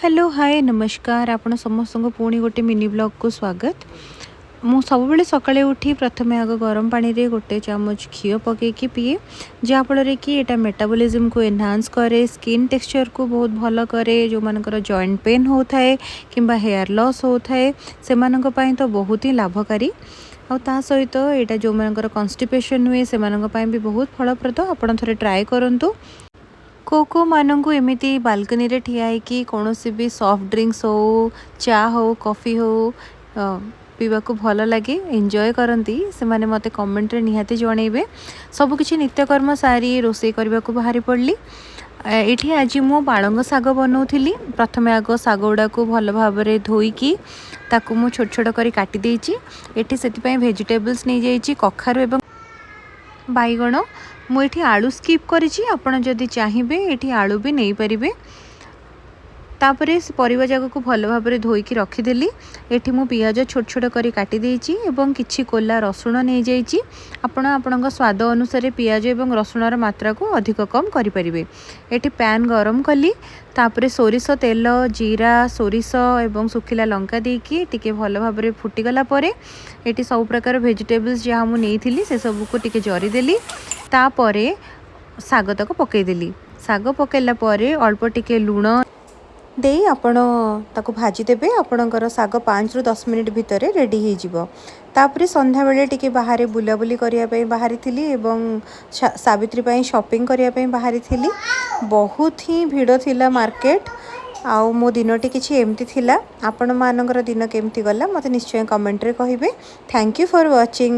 Hello, ହାଏ, ନମସ୍କାର। ଆପଣ ସମସ୍ତଙ୍କୁ ପୁଣି ଗୋଟେ ମିନି ବ୍ଲଗ୍କୁ ସ୍ୱାଗତ। ମୁଁ ସବୁବେଳେ ସକାଳେ ଉଠି ପ୍ରଥମେ ଆଗ ଗରମ ପାଣିରେ ଗୋଟେ ଚାମଚ ଘିଅ ପକାଇକି ପିଏ, ଯାହାଫଳରେ କି ଏଇଟା ମେଟାବଲିଜିମ୍କୁ ଏନହାନ୍ସ କରେ, ସ୍କିନ୍ ଟେକ୍ସଚର୍କୁ ବହୁତ ଭଲ କରେ। ଯେଉଁମାନଙ୍କର ଜଏଣ୍ଟ ପେନ୍ ହେଉଥାଏ କିମ୍ବା ହେୟାର ଲସ୍ ହେଉଥାଏ, ସେମାନଙ୍କ ପାଇଁ ତ ବହୁତ ହିଁ ଲାଭକାରୀ। ଆଉ ତା ସହିତ ଏଇଟା ଯେଉଁମାନଙ୍କର କନଷ୍ଟିପେସନ୍ ହୁଏ, ସେମାନଙ୍କ ପାଇଁ ବି ବହୁତ ଫଳପ୍ରଦ। ଆପଣ ଥରେ ଟ୍ରାଏ କରନ୍ତୁ। କେଉଁ କେଉଁମାନଙ୍କୁ ଏମିତି ବାଲକୋନିରେ ଠିଆ ହେଇକି କୌଣସି ବି ସଫ୍ଟ ଡ୍ରିଙ୍କସ୍ ହଉ, ଚା ହଉ, କଫି ହଉ, ପିଇବାକୁ ଭଲ ଲାଗେ, ଏନ୍ଜୟ କରନ୍ତି, ସେମାନେ ମୋତେ କମେଣ୍ଟରେ ନିହାତି ଜଣେଇବେ। ସବୁକିଛି ନିତ୍ୟକର୍ମ ସାରି ରୋଷେଇ କରିବାକୁ ବାହାରି ପଡ଼ିଲି। ଏଇଠି ଆଜି ମୁଁ ପାଳଙ୍ଗ ଶାଗ ବନାଉଥିଲି। ପ୍ରଥମେ ଆଗ ଶାଗ ଗୁଡ଼ାକୁ ଭଲ ଭାବରେ ଧୋଇକି ତାକୁ ମୁଁ ଛୋଟ ଛୋଟ କରି କାଟି ଦେଇଛି। ଏଠି ସେଥିପାଇଁ ଭେଜିଟେବଲ୍ସ ନେଇଯାଇଛି କଖାରୁ ଏବଂ ବାଇଗଣ। ମୁଁ ଏଠି ଆଳୁ ସ୍କିପ୍ କରିଛି, ଆପଣ ଯଦି ଚାହିଁବେ ଏଠି ଆଳୁ ବି ନେଇପାରିବେ। ତାପରେ ସେ ପରିବା ଯାକକୁ ଭଲ ଭାବରେ ଧୋଇକି ରଖିଦେଲି। ଏଠି ମୁଁ ପିଆଜ ଛୋଟ ଛୋଟ କରି କାଟି ଦେଇଛି ଏବଂ କିଛି କୋଲା ରସୁଣ ନେଇଯାଇଛି। ଆପଣ ଆପଣଙ୍କ ସ୍ୱାଦ ଅନୁସାରେ ପିଆଜ ଏବଂ ରସୁଣର ମାତ୍ରାକୁ ଅଧିକ କମ୍ କରିପାରିବେ। ଏଠି ପ୍ୟାନ୍ ଗରମ କଲି। ତାପରେ ସୋରିଷ ତେଲ, ଜିରା, ସୋରିଷ ଏବଂ ଶୁଖିଲା ଲଙ୍କା ଦେଇକି ଟିକେ ଭଲ ଭାବରେ ଫୁଟିଗଲା ପରେ ଏଠି ସବୁ ପ୍ରକାର ଭେଜିଟେବଲ୍ସ ଯାହା ମୁଁ ନେଇଥିଲି, ସେସବୁକୁ ଟିକେ ଜରିଦେଲି। ତାପରେ ଶାଗ ତକ ପକାଇଦେଲି। ଶାଗ ପକାଇଲା ପରେ ଅଳ୍ପ ଟିକେ ଲୁଣ ଦେଇ ଆପଣ ତାକୁ ଭାଜିଦେବେ। ଆପଣଙ୍କର ଶାଗ 5ରୁ 10 ମିନିଟ୍ ଭିତରେ ରେଡ଼ି ହେଇଯିବ। ତାପରେ ସନ୍ଧ୍ୟାବେଳେ ଟିକେ ବାହାରେ ବୁଲାବୁଲି କରିବା ପାଇଁ ବାହାରିଥିଲି ଏବଂ ସାବିତ୍ରୀ ପାଇଁ ସପିଂ କରିବା ପାଇଁ ବାହାରିଥିଲି। ବହୁତ ହିଁ ଭିଡ଼ ଥିଲା ମାର୍କେଟ। ଆଉ ମୋ ଦିନଟି କିଛି ଏମିତି ଥିଲା। ଆପଣମାନଙ୍କର ଦିନ କେମିତି ଗଲା, ମୋତେ ନିଶ୍ଚୟ କମେଣ୍ଟରେ କହିବେ। Thank you for watching.